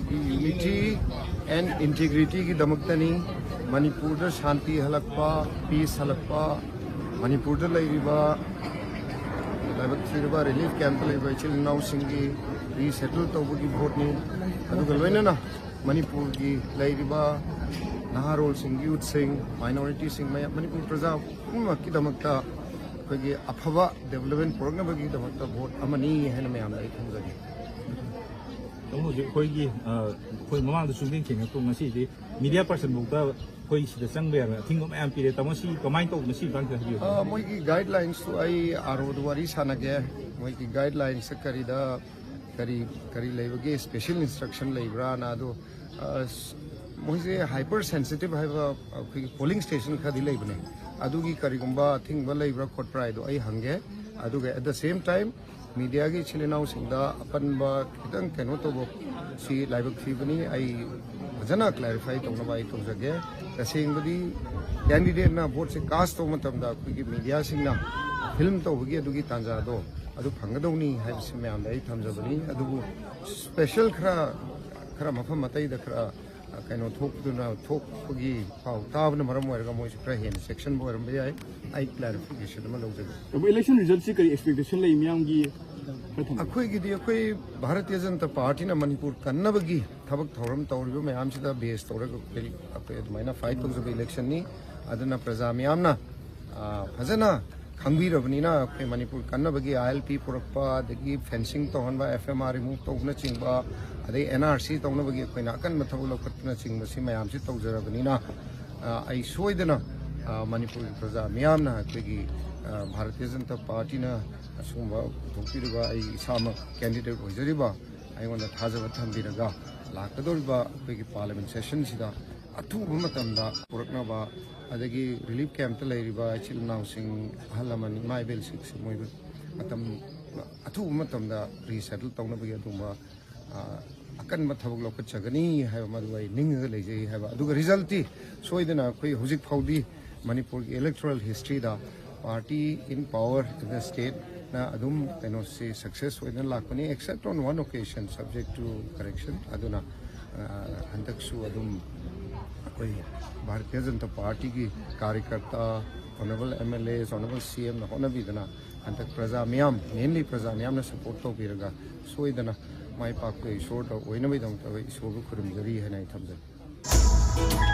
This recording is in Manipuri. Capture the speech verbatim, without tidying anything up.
Unity and integrityꯒꯤꯗꯃꯛꯇꯅꯤ꯫ ꯃꯅꯤꯄꯨꯔꯗ ꯁꯥꯟꯇꯤ ꯍꯜꯂꯛꯄ, peace ꯍꯜꯂꯛꯄ, ꯃꯅꯤꯄꯨꯔꯗ ꯂꯩꯔꯤꯕ ꯂꯥꯏꯕꯛ ꯊꯤꯔꯕ relief campꯇ ꯂꯩꯕ ꯏꯆꯤꯜ ꯏꯅꯥꯎꯁꯤꯡꯒꯤ resettle ꯇꯧꯕꯒꯤ voteꯅꯤ꯫ ꯑꯗꯨꯒ ꯂꯣꯏꯅꯅ ꯃꯅꯤꯄꯨꯔꯒꯤ ꯂꯩꯔꯤꯕ ꯅꯍꯥꯔꯣꯜꯁꯤꯡ, youthꯁꯤꯡ, minorityꯁꯤꯡ, ꯃꯌꯥꯝ, ꯃꯅꯤꯄꯨꯔ ꯄ꯭ꯔꯖꯥ ꯄꯨꯝꯅꯃꯛꯀꯤꯗꯃꯛꯇ ꯑꯩꯈꯣꯏꯒꯤ ꯑꯐꯕ development ꯄꯨꯔꯛꯅꯕꯒꯤꯗꯃꯛꯇ vote ꯑꯃꯅꯤ ꯍꯥꯏꯅ ꯃꯌꯥꯝꯗ ꯑꯩ ꯊꯝꯖꯒꯦ꯫ ꯑꯗꯨꯝ ꯍꯧꯖꯤꯛ ꯑꯩꯈꯣꯏꯒꯤ ꯑ, ꯑꯩꯈꯣꯏ ꯃꯃꯥꯡꯗꯁꯨ ꯊꯦꯡꯅꯩ, ꯉꯁꯤꯗꯤ media person ꯐꯥꯎꯗ ꯑꯩꯈꯣꯏ ꯁꯤꯗ ꯆꯪꯕ ꯌꯥꯔꯣꯏ, ꯑꯊꯤꯡꯕ ꯃꯌꯥꯝ ꯄꯤꯔꯦ꯫ ꯇꯥꯃꯣ, ꯁꯤ ꯀꯃꯥꯏꯅ ꯇꯧꯕꯅꯣ? ꯁꯤ ꯃꯇꯥꯡꯗ ꯍꯥꯏꯕꯤꯌꯨ꯫ ꯑ, ꯃꯣꯏꯒꯤ guidelinesꯇꯨ ꯑꯩ ROꯗ ꯋꯥꯔꯤ ꯁꯥꯟꯅꯒꯦ꯫ ꯃꯣꯏꯒꯤ guidelinesꯇ ꯀꯔꯤꯗ ꯀꯔꯤ ꯀꯔꯤ ꯂꯩꯕꯒꯦ, special instruction ꯂꯩꯕ꯭ꯔꯥꯅ꯫ ꯑꯗꯣ ꯑ, ꯁ- ꯃꯣꯏꯁꯦ hyper sensitive ꯍꯥꯏꯕ ꯑꯩꯈꯣꯏꯒꯤ polling station ꯈꯔꯗꯤ ꯂꯩꯕꯅꯦ꯫ ꯑꯗꯨꯒꯤ ꯀꯔꯤꯒꯨꯝꯕ ꯑꯊꯤꯡꯕ ꯂꯩꯕ꯭ꯔꯥ ꯈꯣꯠꯄ꯭ꯔꯥ ꯍꯥꯏꯗꯣ ꯑꯩ ꯍꯪꯒꯦ꯫ ꯑꯗꯨꯒ at the same time mediaꯒꯤ ꯏꯆꯤꯜ ꯏꯅꯥꯎꯁꯤꯡꯗ ꯑꯄꯟꯕ ꯈꯤꯇꯪ ꯀꯩꯅꯣ ꯇꯧꯕ ꯁꯤ ꯂꯥꯏꯕꯛ ꯊꯤꯕꯅꯤ꯫ ꯑꯩ ꯐꯖꯅ clarify ꯇꯧꯅꯕ ꯑꯩ ꯇꯧꯖꯒꯦ꯫ ꯇꯁꯦꯡꯕꯗꯤ candidateꯅ voteꯁꯦ cast ꯇꯧꯕ ꯃꯇꯝꯗ ꯑꯩꯈꯣꯏꯒꯤ mediaꯁꯤꯡꯅ film ꯇꯧꯕꯒꯤ ꯑꯗꯨꯒꯤ ꯇꯥꯟꯖꯥꯗꯣ ꯑꯗꯨ ꯐꯪꯒꯗꯧꯅꯤ ꯍꯥꯏꯕꯁꯤ ꯃꯌꯥꯝꯗ ꯑꯩ ꯊꯝꯖꯕꯅꯤ꯫ ꯑꯗꯨꯕꯨ special ꯈꯔ ꯈꯔ ꯃꯐꯝ ꯑꯇꯩꯗ ꯈꯔ ꯀꯩꯅꯣ ꯊꯣꯛꯇꯨꯅ ꯊꯣꯛꯄꯒꯤ ꯄꯥꯎ ꯇꯥꯕꯅ ꯃꯔꯝ ꯑꯣꯏꯔꯒ ꯃꯣꯏꯁꯨ ꯈꯔ ꯍꯦꯟꯅ ꯆꯦꯛꯁꯤꯟꯕ ꯑꯣꯏꯔꯝꯕ ꯌꯥꯏ꯫ ꯑꯩ clarification ꯑꯃ ꯂꯧꯖꯒꯦ꯫ ꯑꯗꯨꯕꯨ election resultꯁꯤ ꯀꯔꯤ expectation ꯂꯩ ꯃꯤꯌꯥꯝꯒꯤ? ꯈꯔ ꯊꯝꯕꯤꯌꯨ꯫ ꯑꯩꯈꯣꯏꯒꯤꯗꯤ ꯑꯩꯈꯣꯏ ꯚꯥꯔꯇꯤꯌ ꯖꯅꯇꯥ ꯄꯥꯔꯇꯤꯅ ꯃꯅꯤꯄꯨꯔ ꯀꯟꯅꯕꯒꯤ ꯊꯕꯛ ꯊꯧꯔꯝ ꯇꯧꯔꯤꯕ ꯃꯌꯥꯝꯁꯤꯗ base ꯇꯧꯔꯒ ꯑꯩꯈꯣꯏ ꯑꯩꯈꯣꯏ ꯑꯗꯨꯃꯥꯏꯅ fight ꯇꯧꯖꯕ electionꯅꯤ꯫ ꯑꯗꯨꯅ ꯄ꯭ꯔꯖꯥ ꯃꯤꯌꯥꯝꯅ ꯑ, ꯐꯖꯅ ꯈꯪꯕꯤꯔꯕꯅꯤꯅ ꯑꯩꯈꯣꯏ ꯃꯅꯤꯄꯨꯔ ꯀꯟꯅꯕꯒꯤ ILP ꯄꯨꯔꯛꯄ, ꯑꯗꯒꯤ fencing ꯇꯧꯍꯟꯕ, FMR remove ꯇꯧꯕꯅꯆꯤꯡꯕ, ꯑꯗꯩ NRC ꯇꯧꯅꯕꯒꯤ ꯑꯩꯈꯣꯏꯅ ꯑꯀꯟꯕ ꯊꯕꯛ ꯂꯧꯈꯠꯄꯅꯆꯤꯡꯕꯁꯤ ꯃꯌꯥꯝꯁꯤ ꯇꯧꯖꯔꯕꯅꯤꯅ, ꯑ, ꯑꯩ ꯁꯣꯏꯗꯅ, ꯑ, ꯃꯅꯤꯄꯨꯔꯒꯤ ꯄ꯭ꯔꯖꯥ ꯃꯤꯌꯥꯝꯅ ꯑꯩꯈꯣꯏꯒꯤ, ꯑ, ꯚꯥꯔꯇꯤꯌ ꯖꯅꯇꯥ ꯄꯥꯔꯇꯤꯅ ꯑꯁꯤꯒꯨꯝꯕ ꯄꯨꯊꯣꯛꯄꯤꯔꯤꯕ, ꯑꯩ ꯏꯁꯥꯃꯛ candidate ꯑꯣꯏꯖꯔꯤꯕ, ꯑꯩꯉꯣꯟꯗ ꯊꯥꯖꯕ ꯊꯝꯕꯤꯔꯒ ꯂꯥꯛꯀꯗꯧꯔꯤꯕ ꯑꯩꯈꯣꯏꯒꯤ parliament sessionꯁꯤꯗ ꯑꯊꯨꯕ ꯃꯇꯝꯗ ꯄꯨꯔꯛꯅꯕ, ꯑꯗꯒꯤ relief campꯇ ꯂꯩꯔꯤꯕ ꯏꯆꯤꯜ ꯏꯅꯥꯎꯁꯤꯡ, ꯑꯍꯜ ꯂꯃꯟ, ꯏꯃꯥ ꯏꯕꯦꯜꯁꯤꯡꯁꯤ ꯃꯣꯏꯕꯨ ꯃꯇꯝ ꯑꯊꯨꯕ ꯃꯇꯝꯗ resettle ꯇꯧꯅꯕꯒꯤ ꯑꯗꯨꯒꯨꯝꯕ, ꯑ, ꯑꯀꯟꯕ ꯊꯕꯛ ꯂꯧꯈꯠꯆꯒꯅꯤ ꯍꯥꯏꯕ ꯃꯗꯨ ꯑꯩ ꯅꯤꯡꯉꯒ ꯂꯩꯖꯩ ꯍꯥꯏꯕ꯫ ꯑꯗꯨꯒ resultꯇꯤ ꯁꯣꯏꯗꯅ ꯑꯩꯈꯣꯏ ꯍꯧꯖꯤꯛ ꯐꯥꯎꯗꯤ ꯃꯅꯤꯄꯨꯔꯒꯤ electoral historyꯗ party in power in the state ꯅ ꯑꯗꯨꯝ ꯀꯩꯅꯣꯁꯤ ꯁꯛꯁꯦꯁ ꯑꯣꯏꯅ ꯂꯥꯛꯄꯅꯤ, except on one occasion, subject to correction. ꯑꯗꯨꯅ ꯑ, ꯍꯟꯗꯛꯁꯨ ꯑꯗꯨꯝ ꯑꯩꯈꯣꯏ ꯚꯥꯔꯇꯤꯌ ꯖꯅꯇꯥ ꯄꯥꯔꯇꯤꯒꯤ ꯀꯥꯔꯌꯀꯔꯇꯥ, ꯑꯣꯅꯔꯦꯕꯜ ꯑꯦꯝ ꯑꯦꯜ ꯑꯦꯁ, ꯑꯣꯅꯔꯦꯕꯜ ꯁꯤ ꯑꯦꯝꯅ ꯍꯣꯠꯅꯕꯤꯗꯅ ꯍꯟꯗꯛ ꯄ꯭ꯔꯖꯥ ꯃꯤꯌꯥꯝ, ꯃꯦꯟꯂꯤ ꯄ꯭ꯔꯖꯥ ꯃꯤꯌꯥꯝꯅ ꯁꯄꯣꯔꯠ ꯇꯧꯕꯤꯔꯒ ꯁꯣꯏꯗꯅ ꯃꯥꯏ ꯄꯥꯛꯄ ꯏꯁꯣꯔꯗ ꯑꯣꯏꯅꯕꯒꯤꯗꯃꯛꯇ ꯑꯩꯈꯣꯏ ꯏꯁꯣꯔꯕꯨ ꯈꯨꯔꯨꯝꯖꯔꯤ ꯍꯥꯏꯅ ꯑꯩ ꯊꯝꯖꯒꯦ꯫